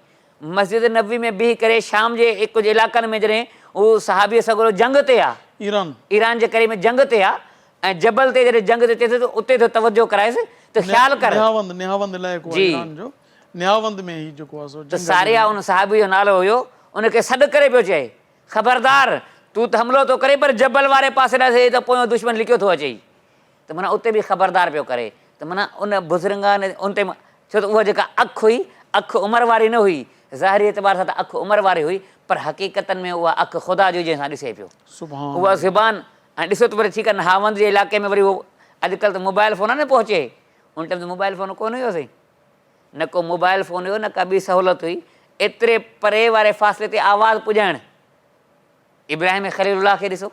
مسجد نبوي ۾ بيهي ڪري شام جي ڪجهه علائقن ۾ جڏهن هو صحابي سڳورو جنگ تي آ. ايران. ايران جي قريب ۾ جنگ تي آ ۽ جبل تي جڏهن جنگ تي چئي ٿو ته اتي ٿو توجه ڪرائيس ته خيال ڪر. نهاوند، نهاوند علائقو آ ايران جو. نهاوند ۾ هي جيڪو آهي سو ته ساريه ان صحابي جو نالو هيو، ان کي سڏ ڪري پيو چئي، خبردار! تون ته حملو ٿو ڪرين پر جبل واري پاسي ڏانهن ڏسين ته پويون دشمن لڪيو ٿو اچئي. ته معنيٰ اتي به خبردار پيو ڪري ته معنيٰ ان بزرگان ان تي ڇو ته اها جيڪا اک هئي، اک عمر واري نه هئي، ظاهري اعتبار سان ته اک عمر واري هئي پر حقيقتن ۾ اها اک خدا جي هئي جنهن سان ڏسي پيو. اها زبان ۽ ڏسو ته وري ٺيڪ آهي نهاوند جي علائقي ۾ وري اهو اڄڪلهه ته موبائل فون آهي نه پهچي، ان ٽائيم ته موبائل فون ڪونه هيو سائين. نه ڪو موبائل فون هيو نه ڪا ٻي سهولت هئي، ايتري پري واري فاصلي تي آواز پڄائڻ. ابراهيم خليل الله کي ڏسو،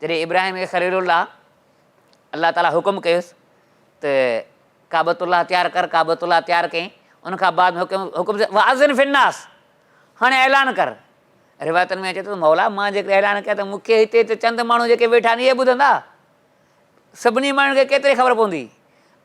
جڏهن ابراهيم خليل الله الله تعاليٰ حڪم ڪيس ته ڪعبة الله تيار ڪر، ڪعبة الله تيار ڪيائين، ان کان بعد ۾ حڪم حڪم واذن في الناس، هاڻي اعلان ڪر. روايتن ۾ اچي ٿو ته مولا مان جيڪڏهن اعلان ڪيان ته مون کي هتي ته چند ماڻهو جيڪي ويٺا آهن اهي ٻڌندا، سڀني ماڻهن کي ڪيتري خبر پوندي؟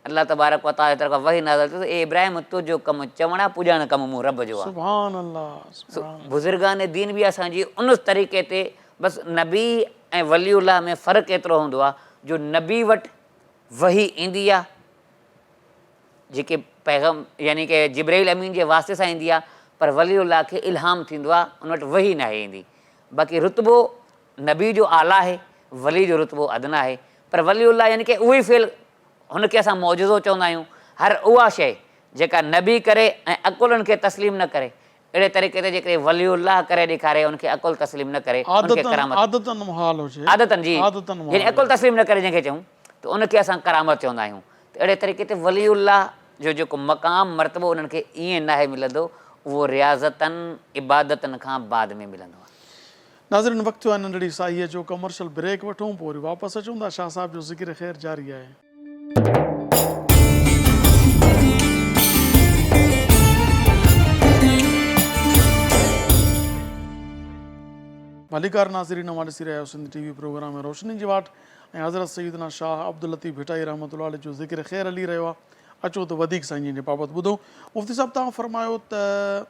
الله تبارڪ و تعالي جي طرف کان وحي نازل ٿيو ته اي ابراهيم تنهنجو ڪم چوڻ آهي پڄائڻ ڪم مون رب جو آهي. سبحان الله سبحان الله. بزرگان دين به اسان جي ان طريقي تي بس نبي ۽ ولي الله ۾ فرق ايترو هوندو آهي جو نبي وٽ وحي ايندي آهي جيڪي پيغم يعني ڪي جبرائيل امين جي واسطي سان ايندي آهي پر ولي الله کي الهام ٿيندو آهي ان وٽ وحي ناهي ايندي باقي رتبو نبي جو اعليٰ آهي، ولي جو رتبو ادنيٰ آهي، پر ولي الله يعني ڪه اهوئي فعل هن کي اسان معجزو چوندا آهيون، هر اها شيء جيڪا نبي ڪري ۽ عقل ان کي تسليم نه ڪري، اهڙي طريقي تي جيڪڏهن ولي الله ڪري ڏيکاري ان کي عقل تسليم نه ڪري ان کي ڪرامت عادتاً محال هجي عادتاً جي يعني عقل تسليم نه ڪري جنهن کي چئون ته ان کي اسان ڪرامت چوندا آهيون ته اهڙي طريقي تي ولي الله جو جيڪو مقام مرتبو انهن کي ائين ناهي ملندو اهو رياضتن عبادتن کان بعد ۾ ملندو آهي. ناظرين وقت ٿيو آهي ننڍڙي ساهيء جو ڪمرشل بريڪ وٺون پوء وري واپس اچون ٿا شاهه صاحب جو ذڪر خير جاري آهي. ڀليڪار ناظرين اوهان ڏسي رهيا آهيو سنڌ ٽي وي پروگرام روشني جي واٽ ۽ حضرت سيدنا شاهه عبداللطيف ڀٽائي رحمة الله عليه جو ذڪر خير هلي رهيو آهي اچو ته وڌيڪ سائين جن جي بابت ٻڌون مفتي صاحب توهان فرمايو ته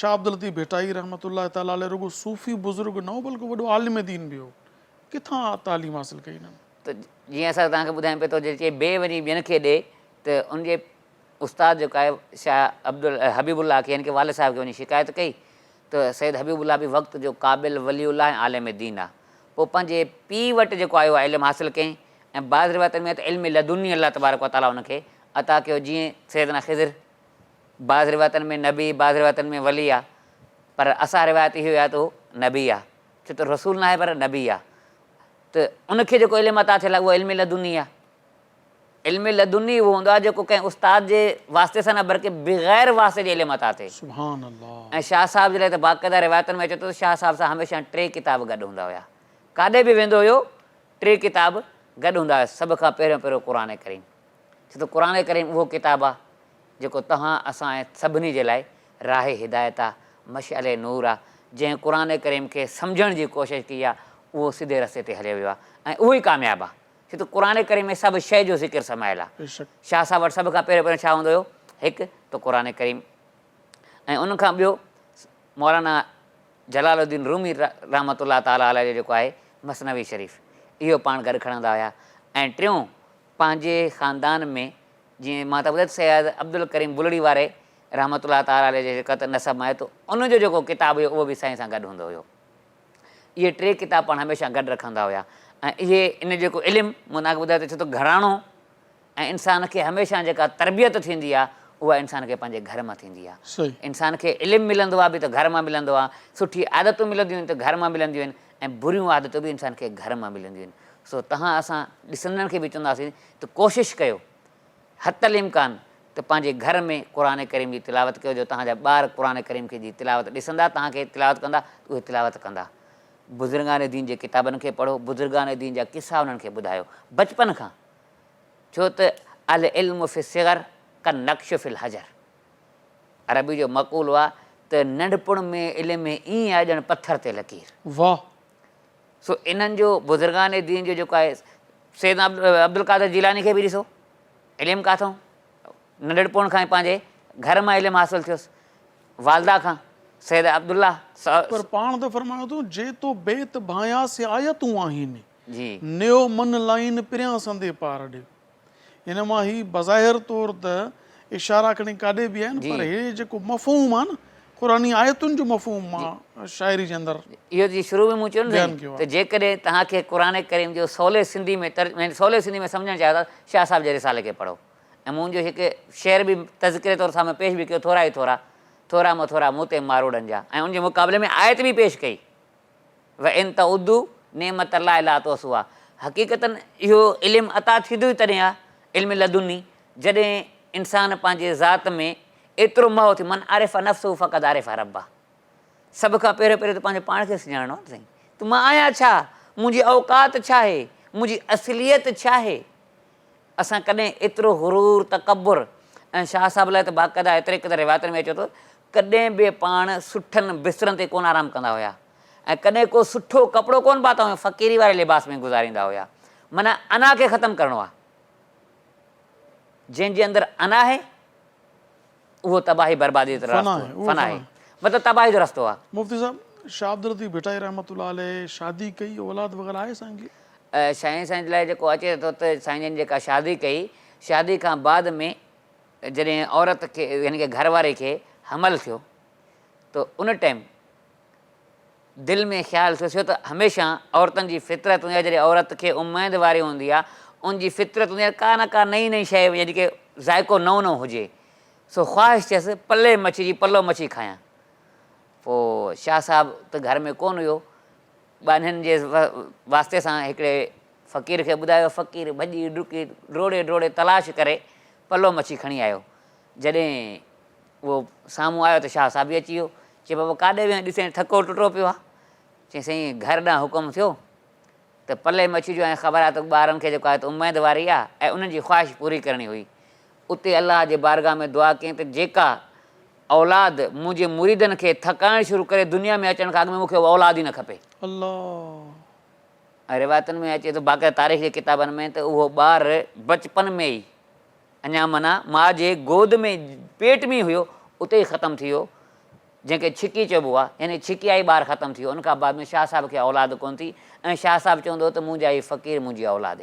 شاهه عبداللطيف ڀٽائي رحمة الله تعالٰي عليه رڳو صوفي بزرگ نه هو بلڪه وڏو عالم دين به هو. ڪٿان تعليم حاصل ڪئي هنن؟ ته جيئن اسان توهان کي ٻڌايان پيو ته جي چئي بي وڃي ٻين کي ڏي ته ان جي استاد جيڪو آهي شاهه عبدال حبيب الله کي يعني ڪه والد صاحب کي وڃي شڪايت ڪئي ته سيد حبيب الله به وقت جو قابل ولي الله ۽ عالم دين آهي پوء پنهنجي پيء وٽ جيڪو آيو آهي علم حاصل ڪيائين ۽ بعض روايتن ۾ آهي ته علم لدني الله تبارڪ وتعاليٰ ان کي عطا ڪيو جيئن سيدنا خضر بعض روايتن ۾ نبي بعض روايتن ۾ ولي آ پر اصح روايت اهو آ ته هو نبي آ ڇو ته رسول ناهي پر نبي آ ته ان کي جيڪو علم عطا ٿيل آ اهو علم لدني آ علم لدني اهو هوندو آ جيڪو ڪنهن استاد جي واسطي سان نه بلڪه بغير واسطي جي علم عطا ٿئي. سبحان الله. ۽ شاهه صاحب جي لاء ته باقاعده روايتن ۾ اچي ٿو ته شاهه صاحب سان هميشه ٽي ڪتاب گڏ هوندا هيا ڪاڏي به ويندو هيو ٽي ڪتاب گڏ هوندا هيس سڀ کان پهريون پهريون قرآن ڪريم ڇو ته قرآن ڪريم اهو ڪتاب آ جيڪو توهان، اسان ۽ سڀني جي لاء راهه هدايت آ، مشعل نور آ، جنهن قرآن ڪريم کي سمجهڻ جي ڪوشش ڪئي آ، اهو سڌي رستي تي هليو ويو آ ۽ اهو ئي ڪامياب آ، ڇو ته قرآن ڪريم ۾ سڀ شيء جو ذڪر سمايل آ. شاهه صاحب وٽ سڀ کان پهريون پهريون ڇا هوندو هيو؟ هڪ ته قرآن ڪريم ۽ ان کان ٻيو مولانا جلال الدين رومي رحمة الله تعالٰي عليه جو جيڪو آهي مثنوي شريف اهو پاڻ گڏ کڻندا هيا ۽ ٽيون پنهنجي خاندان ۾ جيئن مان ته ٻڌايو ته سيد عبدالڪريم بلڙي واري رحمة الله تعالٰي عليه جي جيڪا ته نسب مان آهي ته ان جو جيڪو ڪتاب هيو اهو به سائين سان گڏ هوندو هيو. اهي ٽي ڪتاب پاڻ هميشه گڏ رکندا هيا ۽ اهي ان جيڪو علم مون توهان کي ٻڌايو ته ڇو ته گهراڻو ۽ انسان کي هميشه جيڪا تربيت ٿيندي آهي اها انسان کي پنهنجي گهر مان ٿيندي آهي. انسان کي علم ملندو آهي به ته گهر مان ملندو آهي، سٺي عادتون ملنديون آهن ته گهر مان ملنديون آهن ۽ بريون عادتون به انسان کي گهر مان ملنديون آهن. سو توهان اسان ڏسندڙن کي به چونداسين ته ڪوشش ڪيو حتي الامڪان ته پنهنجي گهر ۾ قرآن ڪريم جي تلاوت ڪيو جو توهان جا ٻار قرآن ڪريم کي جي تلاوت ڏسندا توهان کي تلاوت ڪندا ته اهي تلاوت ڪندا. بزرگان دين جي ڪتابن کي پڙهو، بزرگان دين جا قصا انهن کي ٻڌايو بچپن کان ڇو ته العلم في الصغر ڪالنقش في الحجر عربي جو مقولو آهي ته ننڍپڻ ۾ علم ائين آهي ڄڻ پٿر تي لڪير. واهه. سو انهن جو بزرگان دين جو جيڪو آهي سيدنا عبدالقادر جيلاني کي به ڏسو علم ڪاٿئون ننڍڙپڻ کان ئي پنهنجي گهر مان علم حاصل ٿيس والده کان سيد عبدالله پر پاڻ ته فرمايو اٿئون جي تو بيت ڀانيا سي آيتون آهين جي. نيو من لائين پريان سندي پار ڏي. ان مان هي بظاهر طور ته اشارا کڻي ڪاڏي به آهن پر هي جيڪو مفهوم آهي نه قرآني آيتن جو مفهوم مان شاعري جي اندر اهو جي شروع ۾ مون چيو نه سائين ته جيڪڏهن توهان کي قرآن ڪريم جو سولي سنڌي ۾ يعني سولي سنڌي ۾ سمجهڻ چاهيو ٿا شاهه صاحب جي رسالي کي پڙهو ۽ مون جو هڪ شعر به تذڪري طور سامهون پيش به ڪيو ٿورا ئي ٿورا ٿورا م ٿورا مون تي ماروئڙن جا ۽ ان جي مقابلي ۾ آيت به پيش ڪئي وان تعدوا نعمت الله لا تحصوها حقيقتاً اهو علم عطا ٿيندو ئي تڏهن آهي، علم لدني، جڏهن انسان پنهنجي ذات ۾ ايترو محو ٿي، من عرف نفسه فقد عرف ربه، سڀ کان پهريون پهريون ته پنهنجو پاڻ کي سڃاڻڻو آهي نه سائين ته مان آهيان ڇا، منهنجي اوقات ڇا آهي، منهنجي اصليت ڇا آهي. اسان ڪڏهن ايترو غرور، تڪبر ۽ شاهه صاحب لاء ته باقاعده ايتري قدر روايتن ۾ اچي ٿو ڪڏهن به پاڻ سٺن بسترن تي ڪونه آرام ڪندا هيا ۽ ڪڏهن ڪو سٺو ڪپڙو ڪونه پاتو هيون، فقيري واري لباس ۾ گذاريندا هيا. معنيٰ انا کي ختم ڪرڻو آهي. جنهن جي اندر انا آهي اهو تباهي بربادي جو رستو فنا آهي مطلب تباهي جو رستو آهي. مفتي صاحب شاهه عبداللطيف ڀٽائي رحمة الله عليه شادي ڪئي اولاد وغيره آهي سائين کي؟ شاهين سائين جي لاء جيڪو اچي ٿو ته سائين جن جيڪا شادي ڪئي شادي کان بعد ۾ جڏهن عورت کي يعني ڪه گهر واري کي حمل ٿيو ته ان ٽائيم دل ۾ خيال ٿيس ته هميشه عورتن جي فطرت هوندي آهي جڏهن عورت کي اميد واري هوندي آهي ان جي فطرت هوندي آهي ڪا نه ڪا نئين نئين شيء يعني ڪه ذائقو نئون نئون هجي سو خواهش ٿيس پلي مڇي جي پلو مڇي کايان پوء شاهه صاحب ته گهر ۾ ڪونه هيو ٻانهن جي واسطي سان هڪڙي فقير کي ٻڌايو، فقير ڀڄي ڊڪي ڊوڙي ڊوڙي تلاش ڪري پلو مڇي کڻي آيو. جڏهن اهو سامهون آيو ته شاهه صاحب به اچي ويو. چي بابا ڪاڏي ويو آهين ڏسين ٿڪو ٽٽو پيو آهي. چيائين سائين گهر ڏانهن حڪم ٿيو ته پلي مڇي جو ۽ خبر آهي ته ٻارن کي جيڪو آهي ته اميد واري آهي ۽ انهن جي خواهش پوري ڪرڻي هئي. اتي الله جي بارگاهه ۾ دعا ڪيائين ته جيڪا اولاد منهنجي مريدن کي ٿڪائڻ شروع ڪري دنيا ۾ اچڻ کان اڳ ۾ مون کي اها اولاد ئي نه کپي. الله. ۽ روايتن ۾ اچي ٿو باقاعده تاريخ جي ڪتابن ۾ ته اهو ٻار بچپن ۾ ئي اڃا معنيٰ ماء جي گود ۾ پيٽ ۾ ئي هيو اتي ئي ختم ٿي ويو جنهن کي ڇڪي چئبو آهي يعني ڇڪي آئي ٻار ختم ٿي ويو ان کان بعد ۾ شاهه صاحب کي اولاد ڪونه ٿي ۽ شاهه صاحب چوندو هو ته منهنجا هي فقير منهنجي اولاد.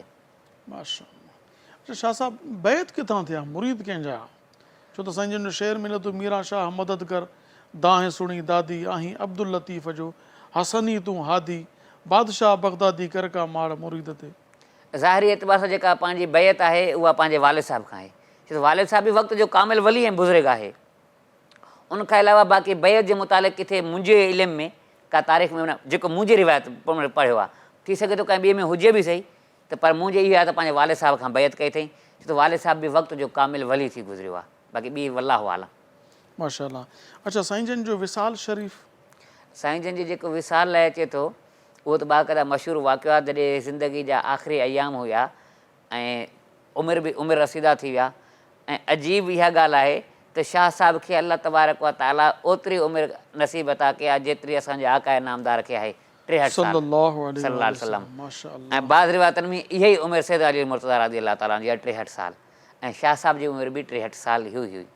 ماشاء الله اچا شاهه صاحب بيعت ڪٿان ٿيا مريد ڪنهن جا. ڇو ته سائين جن جو شعر ملي ٿو ميران شاهه مدد ڪر دانهن سڻي دادي آهين عبداللطيف جو حسني تون هادي بادشاهه بغدادي ڪر ڪا ماڙ مريد تي. ظاهري اعتبار سان جيڪا پنهنجي بيعت آهي اها پنهنجي والد صاحب کان آهي ڇو ته والد صاحب به وقت جو ڪامل ولي ۽ بزرگ آهي ان کان علاوه باقي بيعت جي متعلق ڪٿي منهنجي علم ۾ ڪا تاريخ ۾ جيڪو منهنجي روايت پڙهيو آهي ٿي سگهي ٿو ڪنهن ٻئي ۾ هجي به سهي ته پر منهنجي اهو آهي ته پنهنجي والد صاحب کان بيعت ڪئي اٿئي، ڇو ته والد صاحب به وقت جو ڪامل ولي ٿي گذريو آهي، باقي ٻي والله اعلم. ماشاءالله اڇا سائين جن جو وصال شريف. سائين جن جي جيڪو وصال لاء اچي ٿو اهو ته باقاعده مشهور واقعو آهي جڏهن زندگي جا آخري ايام هيا ۽ عمر به عمر رسيده ٿي ويا ۽ عجيب اها ڳالهه آهي ته شاهه صاحب کي الله تبارڪ و تعاليٰ اوتري عمر نصيب عطا ڪئي آهي جيتري اسان جي آقاء نامدار کي آهي 63 سال صلي الله عليه صلي الله عليه وسلم وسلم ماشاءالله ۽ بعض روايتن ۾ اها ئي عمر سيد علي المرتضيٰ رضي الله تعالٰي عنه جي آهي 63 سال ۽ شاهه صاحب جي عمر به 63 سال ئي هئي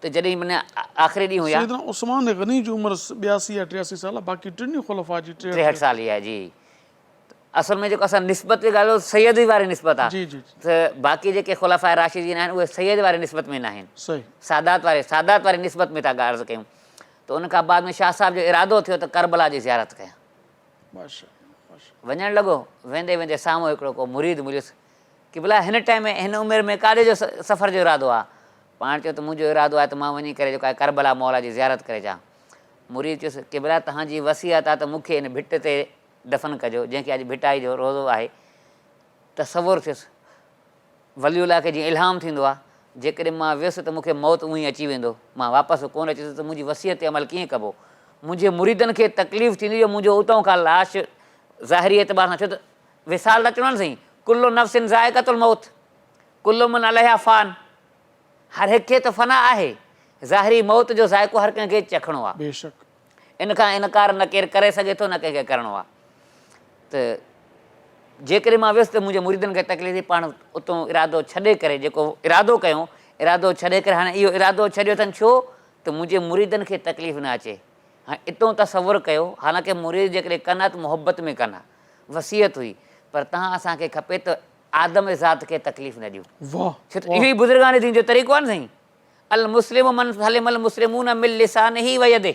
ته جڏهن من آخري ڏينهن هيا. سيدنا عثمان غني جي عمر 82 يا 83 سال آهي باقي ٽنهي خلفاء جي 63 63 سال ئي آهي جي اصل ۾ جيڪو اسان نسبت جي ڳالهه سيد واري نسبت آهي جي جي ته باقي جيڪي خلفاء راشدين آهن اهي سيد واري نسبت ۾ ناهن صحيح سادات واري سادات واري نسبت ۾ ٿا عرض ڪيون ته ان کان بعد ۾ شاهه صاحب جو ارادو ٿيو ته ڪربلا جي زيارت ڪيان. وڃڻ لڳو، ويندي ويندي سامهون هڪڙو ڪو مريد مليس، قبلا هن ٽائيم ۾ هن عمر ۾ ڪاڏي جو سفر جو ارادو آ؟ پاڻ چيو ته منهنجو ارادو آهي ته مان وڃي ڪري جيڪو آهي ڪربلا مولا جي زيارت ڪري اچان. مريد چيس، قبلا توهان جي وصيت آ ته مون کي ان ڀٽ تي دفن ڪجو، جنهن کي اڄ ڀٽائي جو روضو آهي. تصور ٿيس. ولي الله کي جيئن الهام ٿيندو آهي، جيڪڏهن مان ويس ته مون کي موت اونهي اچي ويندو، مان واپس ڪونه اچيس ته منهنجي وصيت تي عمل ڪيئن ڪبو؟ منهنجي مريدن کي تڪليف ٿيندي جو منهنجو اتئون کان لاش ظاهري اعتبار سان ڇو ته وصال ته اچڻو آهي نه سائين، ڪل نفس ذائقة الموت، ڪل من عليها فان، هر هڪ کي ته فنا آهي، ظاهري موت جو ذائقو هر ڪنهن کي چکڻو آهي. بيشڪ. ان کان انڪار نه ڪير ڪري سگهي ٿو نه ڪنهن کي ڪرڻو آهي ته جيڪڏهن مان ويس ته منهنجي مريدن کي تڪليف ٿي پاڻ اتو ارادو ڇڏي ڪري جيڪو ارادو ڪيو ارادو ڇڏي ڪري هاڻي اهو ارادو ڇڏيو اٿن ڇو ته منهنجي مريدن کي تڪليف نه اچي هاڻي اتو تصور ڪيو حالانڪه مريد جيڪڏهن ڪن ها ته محبت ۾ ڪن ها وصيت هئي پر تهان اسان کي کپي ته آدم ذات کي تڪليف نه ڏيون. واھ ڇو ته اهو ئي بزرگان دين جو طريقو آهي نه سائين. المسلم من سلم المسلمون من لسانه ويده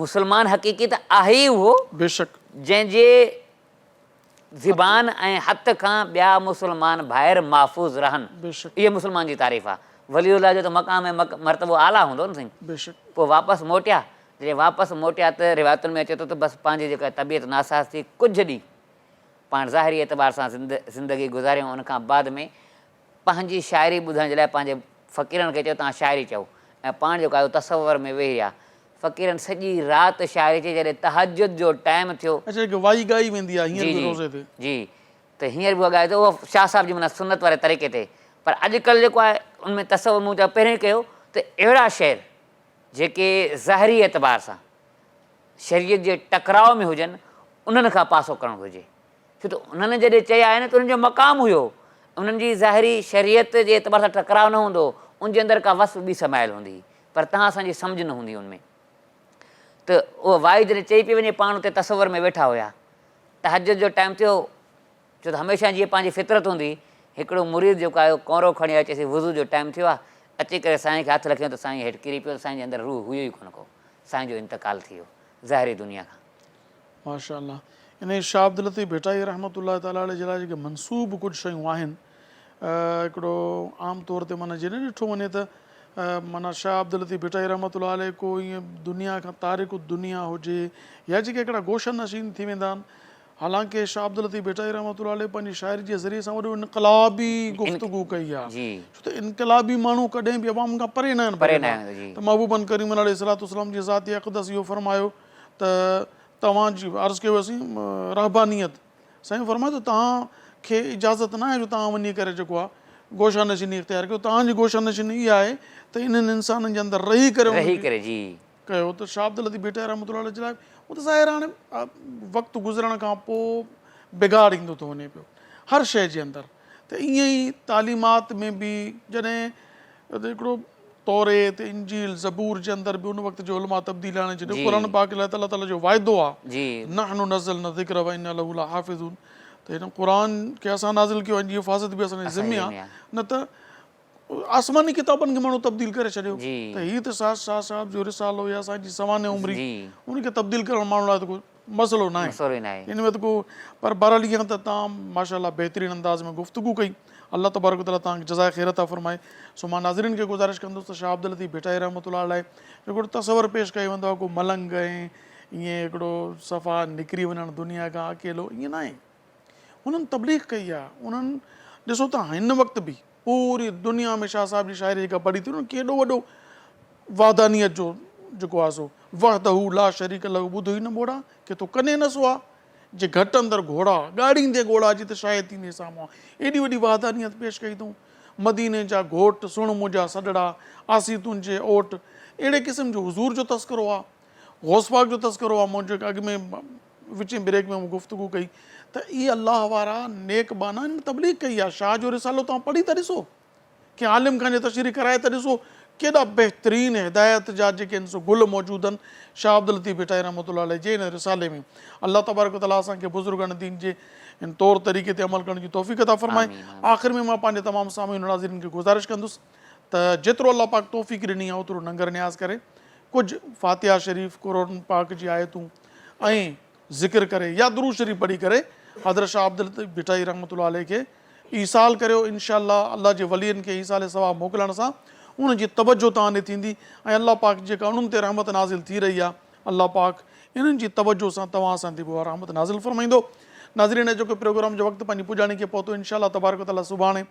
مسلمان حقيقي ته آهي ئي اهو بيشڪ. جنهن جي زبان ۽ هٿ کان ٻيا مسلمان ڀائر محفوظ رهن. بيشڪ. اهي مسلمان جي تعريف آهي. ولي الله جو ته مقام ۽ مرتبو اعليٰ هوندو نه سائين. بيشڪ. پوء واپس موٽيا، جڏهن واپس موٽيا ته روايتن ۾ اچي ٿو ته بس پنهنجي جيڪا طبيعت ناساز ٿي ڪجهه ڏينهن پاڻ ظاهري اعتبار سان زندگي گذاريائون ان کان بعد ۾ پنهنجي شاعري ٻڌڻ جي لاء پنهنجي فقيرن کي چيو توهان شاعري چئو ۽ پاڻ جيڪو آيو تصور ۾ ويهي رهيا. فقيرن سڄي رات شاعري چئي جڏهن تهجد جو ٽائيم ٿيو. اڇا جيڪي وائي ڳائي ويندي آهي هينئر جي به جي روزي تي. جي ته هينئر به اها ڳائي ٿو اهو شاهه صاحب جي معنيٰ سنت واري طريقي تي پر اڄڪلهه جيڪو آهي ان ۾ تصور مون چيو پهرين ڪيو ته اهڙا شعر جيڪي ظاهري اعتبار سان شريعت جي ٽڪراء ۾ هجن انهن کان پاسو ڪرڻ گهرجي. ڇو ته انهن جڏهن چيا آهن ته انهن جو مقام هيو، انهن جي ظاهري شريعت جي اعتبار سان ٽڪراء نه هوندو هو، ان جي اندر ڪا وصف ٻي سمايل هوندي هئي، پر تهان اسان جي سمجهه نه هوندي هئي ان ۾. ته اها وائي جڏهن چئي پئي وڃي پاڻ اتي تصور ۾ ويٺا هيا. تهجد جو ٽائيم ٿيو، ڇو ته هميشه جيئن پنهنجي فطرت هوندي هئي، هڪڙو مريد جيڪو آيو ڪؤنرو کڻي آيو چيس وضو جو ٽائيم ٿيو آهي، اچي ڪري سائين کي هٿ رکيائون ته سائين هيٺ ڪري پيو ته سائين جي اندر روح هيو ئي ڪونه ڪو، سائين جو انتقال ٿي ويو ظاهري دنيا کان. ماشاء الله انهي شاھ عبداللطيف ڀٽائي رحمة الله تعالٰي عليه جي لاء جيڪي منسوب ڪجهه شيون آهن هڪڙو عام طور تي معنيٰ جيڏانهن ڏٺو وڃي ته معنيٰ شاھ عبداللطيف ڀٽائي رحمة الله عليه ڪو ائين دنيا کان تارڪ الدنيا هجي يا جيڪي هڪڙا گوشه نشين ٿي ويندا آهن حالانڪه شاھ عبداللطيف ڀٽائي رحمة الله عليه پنهنجي شاعري جي ذريعي سان وڏو انقلابي گفتگو ڪئي آهي ڇو ته انقلابي ماڻهو ڪڏهن به عوام کان پري ناهن ڀڄندا ته محبوبن ڪريم عليه الصلوة والسلام جي ذات اقدس اهو فرمايو ته توهان جي عرض ڪيو اسين رهبانيت سائين فرمايو ته توهان کي اجازت ناهي جو توهان وڃي ڪري جيڪو آهي گوشه نشيني اختيار ڪيو توهان جي گوشه نشيني اها آهي ته انهن انسانن جي اندر رهي ڪري رهي ڪري جي ڪيو ته شاهه عبداللطيف ڀٽائي رحمة الله عليه جي لاء هو ته ظاهر هاڻي وقت گذرڻ کان پوء بگاڙ ايندو ٿو وڃي پيو هر شيء جي اندر ته ائين ئي تعليمات ۾ به جڏهن هڪڙو توريت، انجيل، زبور جي اندر به ان وقت جي علماء تبديلي آڻي ڇڏيو. قرآن پاڪ لاء ته الله تعاليٰ جو وعدو آهي، نحن نزلنا الذڪر وانا له لحافظون ته هن قرآن کي اسان نازل ڪيو آهي ان جي حفاظت به اسان جي ذمي آهي نه ته آسماني ڪتابن کي ماڻهو تبديل ڪري ڇڏيو ته هي ته شاهه صاحب جو رسالو يا اسان جي سوانح عمري ان کي تبديل ڪرڻ ماڻهن لاء ته ڪو مسئلو ناهي مسئلو ئي ناهي. ان ۾ ته ڪو پر بهرحال ايئن ته توهان ماشاء الله بهترين انداز ۾ گفتگو ڪئي الله تبارڪ وتعالي توهان کي جزاء خير عطا فرمائي سو مان ناظرين کي گذارش ڪندس ته شاهه عبداللطيف ڀٽائي رحمة الله عليه جو هڪڙو تصور پيش ڪيو ويندو آهي ڪو ملنگ ۽ ائين هڪڙو صفا نڪري وڃڻ دنيا کان اڪيلو ائين ناهي انهن تبليغ ڪئي آهي انهن ڏسو ته هن وقت به پوري دنيا ۾ شاهه صاحب جي شاعري جيڪا پڙهي ٿي ان ڪيڏو وڏو وحدانيت جو جيڪو آهي سو وحده لا شريڪ له ٻڌو ئي نه ٻوڙا ڪي تو ڪني نه سوا جي گهٽ اندر گهوڙا ڳاڙيندي ڳوڙها جي ته شايد ٿيندي سامهون ايڏي وڏي وحدانيت پيش ڪئي اٿئون مديني جا گهوٽ سڻ منهنجا سڏڙا آسي تنهنجي اوٽ اهڙي قسم جو حضور جو تذڪرو آهي غوث پاڪ جو تذڪرو آهي مون جيڪا اڳ ۾ وچين بريڪ ۾ مون گفتگو ڪئي ته اهي الله وارا نيڪ ٻانها انهن تبليغ ڪئي آهي شاهه جو رسالو توهان پڙهي ته ڏسو ڪنهن عالم کان جي تشريح ڪرائي ته ڏسو ڪيڏا بهترين هدايت جا جيڪي آهن سو گل موجود آهن شاهه عبداللطيف ڀٽائي رحمة الله عليه جي هن رسالي ۾ الله تبارڪ وتعاليٰ اسان کي بزرگان دين جي ان طور طريقي تي عمل ڪرڻ جي توفيق عطا فرمائي آخر ۾ مان پنهنجي تمام سامعين و ناظرين کي گذارش ڪندس ته جيترو الله پاڪ توفيق ڏني آهي اوترو ننگر نياز ڪري ڪجهه فاتحه شريف، قرآن پاڪ جي آيتون ۽ ذڪر ڪري يا درود شريف پڙهي ڪري حضرت شاهه عبداللطيف ڀٽائي رحمة الله عليه کي ايصال ڪريو انشاء الله الله جي ولين کي ايصال ثواب موڪلڻ سان انهن جي توجه توهان ڏي ٿيندي ۽ الله پاڪ جيڪا انهن تي رحمت نازل ٿي رهي آهي الله پاڪ انهن جي توجه سان توهان اسان تي به اها رحمت نازل فرمائيندو ناظرين اڄوڪي پروگرام جو وقت پنهنجي پڄاڻي کي پهتو انشاء الله تبارڪ وتعالي سڀاڻي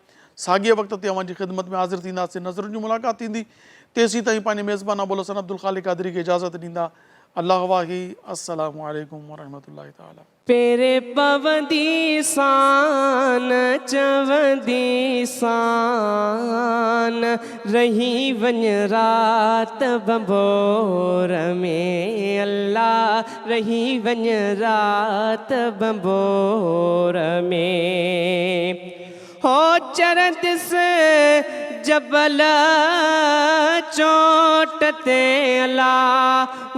ساڳئي وقت تي اوهان جي خدمت ۾ حاضر ٿينداسين نظرن جي ملاقات ٿيندي تيسين تائين پنهنجي ميزبان ابوالحسن عبدالخالق قادري کي اجازت ڏيندا الله واهي السلام عليڪم ورحمة الله تعالي. پيري پوندي سان چوندي سان رهي وڃ رات ڀنڀور ۾ الله رهي وڃ رات ڀنڀور ۾. هو چرندس جبل چوٽ تي الا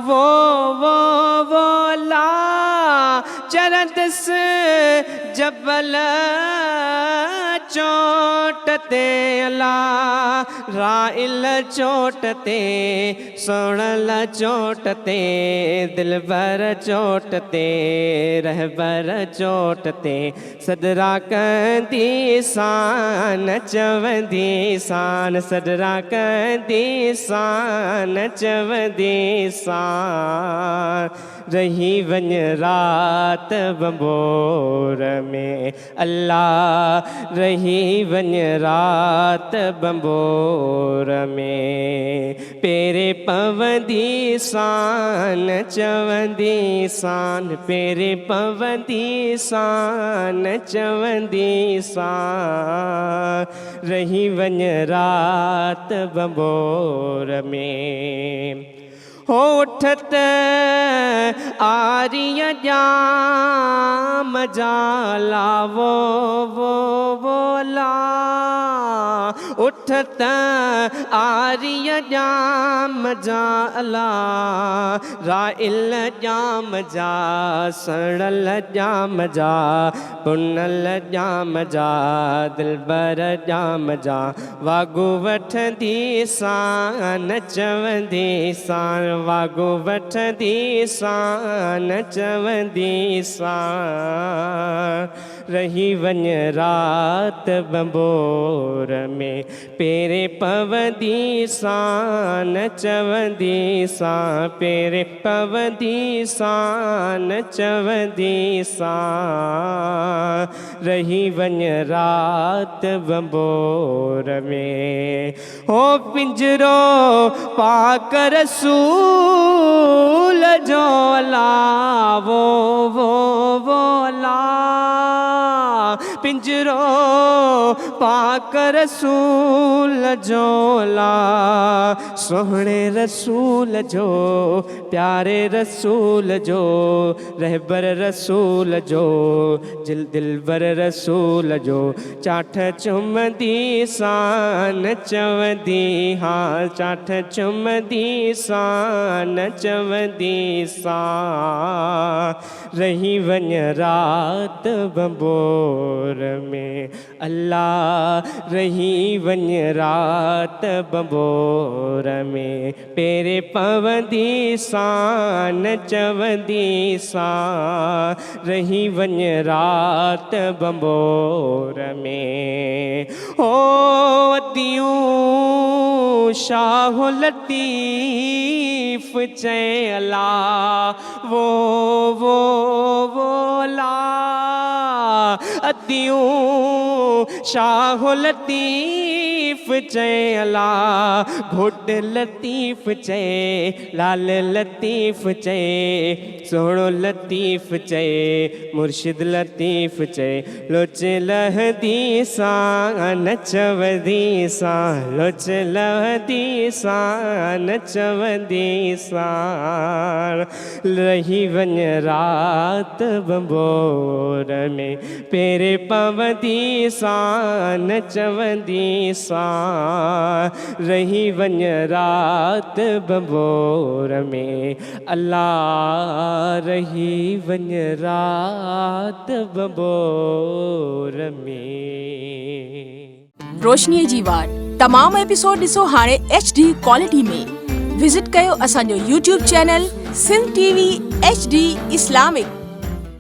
وو وو وو لا چرندس جبل چوٽ تي الا رائل چوٽ تي سهڻل چوٽ تي دلبر چوٽ تي رهبر چوٽ تي سڏرا ڪندي سان چوندي سان سڏرا ڪندي سان چوندي سان رهي وڃ رات ڀنڀور ۾ الله رهي وڃ رات ڀنڀور ۾. پيري پوندي سان چوندي سان پيري پوندي سان چوندي سان رهي وڃ رات ڀنڀور ۾. هو اٺ ته آريء ڄام جا لاوو وو وو لا اٺ ته آريء ڄام جا الا رائل ڄام جا سڻل ڄام جا پنل ڄام جا دلبر ڄام جا واڳون وٺندي سان چوندي سان واڳون وٺندي سان چوندي سان رهي وڃ رات ڀنڀور ۾ پيري پوندي سان چوندي سان پيري پوندي سان چوندي سان رهي وڃ رات ڀنڀور ۾. هو پڃرو پاڪ رسول جو الا وو وو وو الا پڃرو پاڪ رسول جو الا سهڻي رسول جو پياري رسول جو رهبر رسول جو جل دلبر رسول جو چاٺ چمندي سان چوندي ها چاٺ چمندي سان چوندي سان رهي وڃ رات ڀنڀور ۾. الله رهي وڃ رات ڀنڀور ۾. پيري پوندي سان چوندي سان رهي وڃ رات ڀنڀور ۾. هو اديون شاهه لطيف چئي الا وو وو وو لا اديون شاهه لطيف چئي الا گهوٽ لطيف چئي لال لطيف چئي سهڻو لطيف چئي مرشد لطيف چئي لوچ لهندي سان چوندي سان لوچ لهندي سان چوندي سان رهي وڃ رات ڀنڀور ۾. پيري پوندي سان چوندي سان رهي وڃ رات ڀنڀور ۾. الله رهي وڃ رات ڀنڀور ۾. روشنيء جي واٽ تمام ايپيسوڊ ڏسو هاڻي ايڇ ڊي ڪوالٽي ۾ وزٽ ڪيو اسان جو YouTube channel Sindh T V H D Islamic.